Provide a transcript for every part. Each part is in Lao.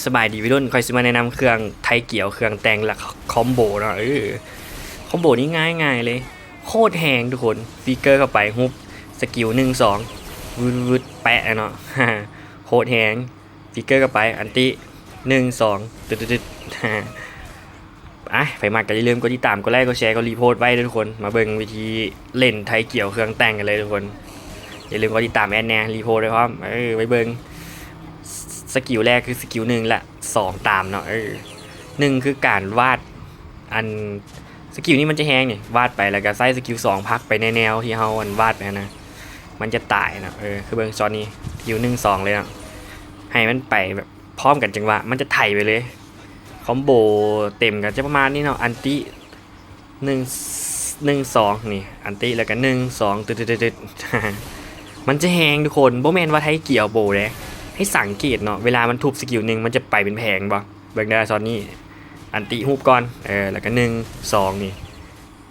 ສະບາຍດີໄວລຸ້ນ ຂ້ອຍຊິມາແນະນຳເຄື່ອງໄທກຽວ ເຄື່ອງແຕ່ງ ແລະ ຄອມໂບເນາະ. ເອີ ຄອມໂບນີ້ງ່າຍໆເລີຍ ໂຄດແຮງທຸກຄົນ. ຟິກເກີເຂົ້າໄປ ຮຸບ ສະກິວ ໜຶ່ງ ສອງ ວືດໆ ແປະເນາະ ໂຄດແຮງ. ຟິກເກີເຂົ້າໄປ ອັນຕິ ໜຶ່ງ ສອງ ຕຶດໆໆ ອ່ະ ໃຜມັກກໍຢ່າລືມກົດຕິດຕາມ ກົດໄລ ກົດແຊ ກົດຣີໂພດໄວ້ເດີ້ທຸກຄົນ. ມາເບິ່ງວິທີເລ່ນໄທກຽວເຄື່ອງແຕ່ງກັນເລີຍທຸກຄົນ. ຢ່າລືມກົດຕິດຕາມແອດແດ່ ຣີໂພດໄວ້ພ້ອມ. ເອີ ໄປເບິ່ງ ສະກິວແລກຄືສະກິວໜຶ່ງ ແລະ ສອງຕາມເນາະ. ເອີ ໜຶ່ງຄືການວາດ ອັນ ສະກິວນີ້ມັນຈະແຮງນີ້ ວາດໄປ ແລ້ວກໍໃຊ້ສະກິວສອງຜັກໄປໃນແນວທີ່ເຮົາ ອັນ ວາດໄປຫັ້ນນະ ມັນຈະຕາຍເນາະ. ເອີ ຄືເບິ່ງຊັອດນີ້ ສະກິວໜຶ່ງ ສອງເລີຍເນາະ ໃຫ້ມັນໄປແບບພ້ອມກັນຈັງຫວະ ມັນຈະໄຖໄປເລີຍ. ຄອມໂບເຕັມກໍຈະປະມານນີ້ເນາະ ອັນຕິ ໜຶ່ງ ໜຶ່ງ ສອງ ນີ້ ອັນຕິ ແລ້ວກໍ ໜຶ່ງ ສອງ ຕຶດໆໆ ມັນຈະແຮງທຸກຄົນ. ບໍ່ແມ່ນວ່າໄທກຽວໂປເດ້ ໃຫ້ສັງເກດເນາະ ເວລາມັນທຸບສະກິວໜຶ່ງ ມັນຈະໄປເປັນແຜງບໍ່? ເບິ່ງໄດ້ຊັອດນີ້ ອັນຕິ ຮູບກ່ອນ ເອີ ແລ້ວກໍ ໜຶ່ງ ສອງ ນີ້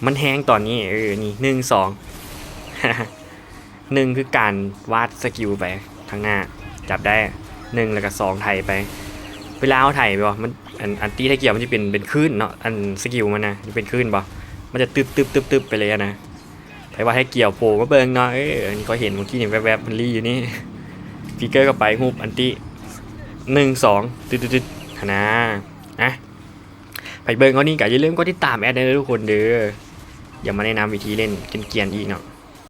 ມັນແຮງຕອນນີ້ ເອີ ນີ້ ໜຶ່ງ ສອງ ໜຶ່ງ ຄືການວາດສະກິວໄປທາງໜ້າ ຈັບໄດ້ ໜຶ່ງ ແລ້ວກໍ ສອງ ໄຖໄປ. ເວລາເຮົາໄຖໄປບໍ່ ມັນ ອັນ ອັນຕິໄທກຽວມັນຈະເປັນ ເປັນຄື້ນເນາະ ອັນ ສະກິວມັນນະ ຈະເປັນຄື້ນບໍ່ ມັນຈະຕຶບໆໆໄປເລີຍນະ. ໃຜວ່າໄທກຽວໂປມາເບິ່ງເນາະ. ເອີ ອັນນີ້ຂ້ອຍເຫັນເມື່ອກີ້ນີ້ແວບໆ ມັນລີ້ຢູ່ນີ້ ຟິກເກີເຂົ້າໄປ ຮູບ ອັນຕິ ໜຶ່ງ ສອງ ຕຶດໆໆ ຫັ້ນນະ. ອ່ະ ໃຜເບິ່ງເທົ່ານີ້ກໍຢ່າລືມກົດຕິດຕາມແອດແດ່ເດີ້ທຸກຄົນເດີ້. ດຽວມາແນະນຳວິທີເລ່ນກຽນໆອີກເນາະ.